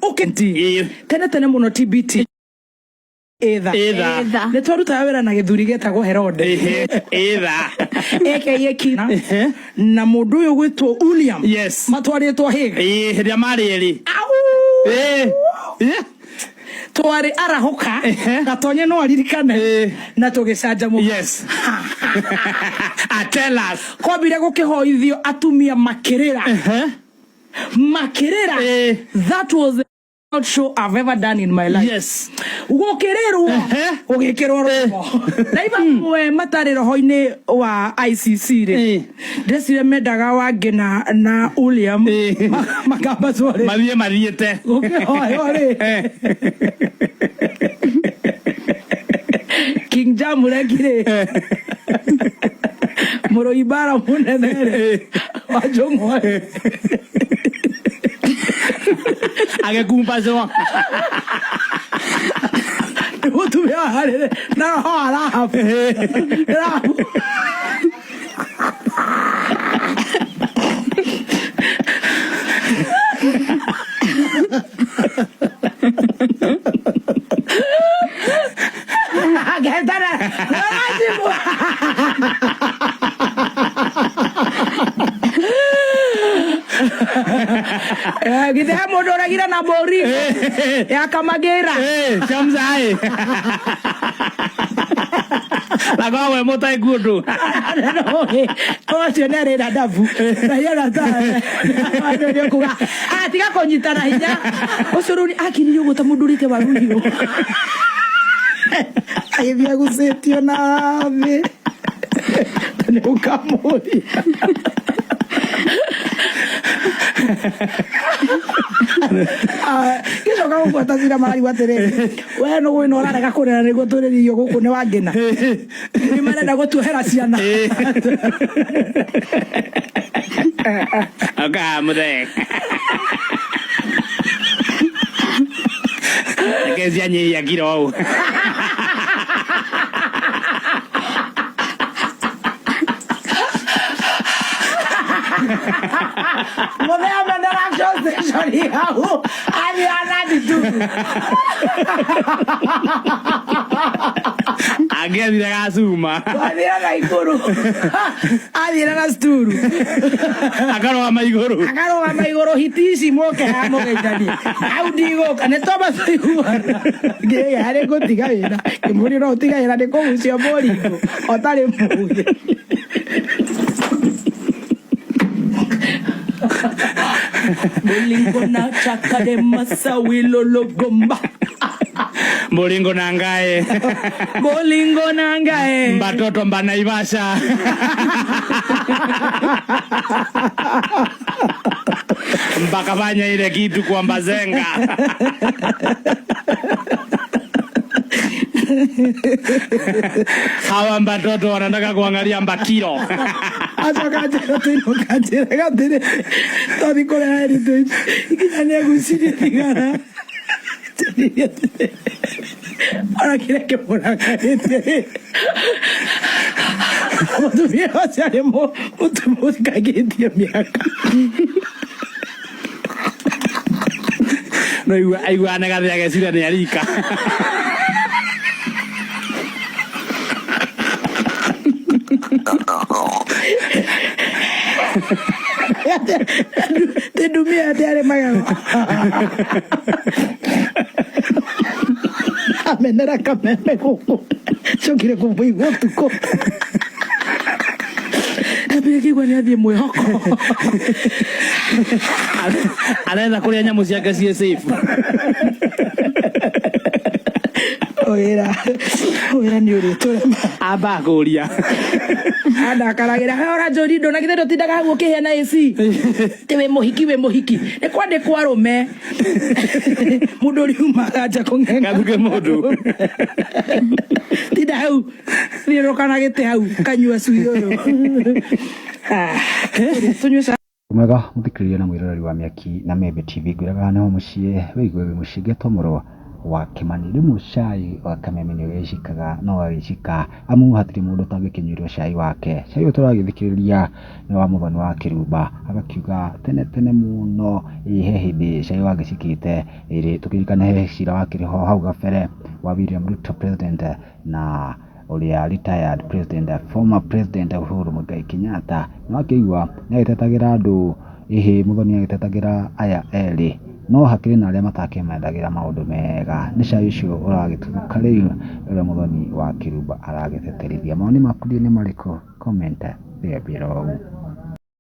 Ũkĩ tene tene mũno TBT ĩtha. Ĩtha. Ĩtha. Nĩ twarutaga wĩra na gĩthuri gĩtagwo Herode. Ĩtha. Aka Kina na mũndũ ũyũ gwĩtwo William. Yes. Matwarĩtwo Hague. Ĩĩ, hĩndĩ ĩrĩa marĩ erĩ. Au! Ĩĩ. Ĩĩ. Twarĩ arahũka. Ehe. Gatonye no aririkane. Ĩĩ. Na tũgĩcanjamũka. Yes. Ah, tell us. Kwambire gũkĩhoithio atumia makĩrĩra. Makĩrĩra. Ĩĩ. That was the show I've ever done in my life. Gũkĩrĩrwo. Gũgĩkĩrwo rwĩmbo na iba mwe matarĩ roho-inĩ wa ICC rĩ, ndĩreciria mendaga Wangĩ na William makambacwo rĩ. Mathiĩ mathiĩte. Gũkĩhoywo rĩ, King Jamureki rĩ, mũrũi mbara mũnene rĩ wa Njũng'wa rĩ. Agĩkumbacwo. Nĩ mũtumia warĩ na roho wa Rahabu. Rahabu. Agetana Rahabu. Eh, githĩ he mũndũ ũragire na mbũri ya Kamagĩra? Chamzae. Lagawe mũtai kundu. Ũcio nĩ arĩ na ndabu na hinya na andũ nĩ kuga "Ah, tiga kũnyitana hinya." Ũcio rĩu akiririe ũguo ta mũndũ ũrĩte waru hiũ agĩthiĩ agucĩtio na thĩ nĩ ũkamũria. Gĩcoka gũbuata cira mararigwo atĩrĩrĩ, we nũ wĩna ũrarega kũrera nĩguo tũrĩrĩrio gũkũ nĩ Wangĩna nĩ marenda gũtuohera ciana. Aka mũthee. Reke cianyihia kiro ũũ. Mũthee amenera station hau athiĩ na thituru. Angĩathire gacuma. Athiĩ na igũrũ, athiĩ na sturu. Akarũgama igũrũ. Akarũgama igũrũ, hiti ici mũke haha mũgeithanie hau, ndigũka nĩ twamba tũiguana ngĩgĩa harĩ ngũtiga wĩra. Kĩmũria no ũtiga wĩra nĩ kũgucio mũringũ ũtarĩ mũgĩ. Bolingo na chakade masawilo gomba. Bolingo na ngae. Bolingo na ngae. Mbatoto mbanaivasha. Mpakafanya ile kitu kwa Mbazenga. Hawa mbatoto wanataka kuangalia mbakiro. Acoka njĩra tũinũka njĩra gatĩrĩ twathi kũrĩa Heritage nginya nĩ agucirie thigara. Ona kĩrĩa kĩmũrakarĩtie, mũtumia ũcio arĩ mũtumũkagĩtie mĩaka. No igua aigua nĩ gathĩ ageciria nĩ arika. Tindumia atĩ arĩ magego amenera kameme gũkũ cokire kũmũigua ũtukũ ndambire kĩigua nĩ athiĩ mwĩhoko. Aretha kũrĩa nyamũ ciake ciĩ safe. Wĩra wĩra nĩ ũrĩtũrema. Amba akũria. Andakaragĩra he ũranjũri ndũ na githĩ ndũtindaga hau ũkĩhĩa na AC tĩ wĩ mũhiki, wĩ mũhiki nĩ kwandĩkwo arũme mũndũ ũriumaga nja kũng'eng'a. Gathuke mũndũ. Tinda hau thiũrũrũka na gĩtĩ hau kanyua cui ũyũ. Ah, tũnyue cai. Mwega mũthikĩrĩria na mwĩroreri wa Mĩaki na Membe TV, ngwĩraga nĩho mũciĩ wĩigue wĩ mũciĩ ngetwo mũrũ wa Kĩmani. Rĩmwe cai wa Kameme nĩ ũgĩcikaga na ũgagĩcika, amu hatirĩ mũndũ ũtangĩkĩnyuĩrwo cai wake. Cai ũyũ tũragĩthikĩrĩria nĩ wa Mũthoni wa Kĩrumba, agakiuga tene tene mũno ĩ he hĩndĩ cai wagĩcikĩte, ĩrĩ tũkĩririkane he cira wakĩrĩ ho hau gabere wa William Ruto president na ũrĩa retired president, former president Uhuru Muigai Kenyatta. Nĩ wakĩigua nĩ agĩtetagĩra andũ, ĩhĩ Mũthoni agĩtetagĩra aya erĩ, no hakĩrĩ na arĩa matakĩmendagĩra maũndũ mega. Nĩ cai ũcio ũragĩtuthũka rĩu ũrĩa Mũthoni wa Kĩrumba aragĩteterithia. Mawoni maku nĩ marĩkũ? Comment there below.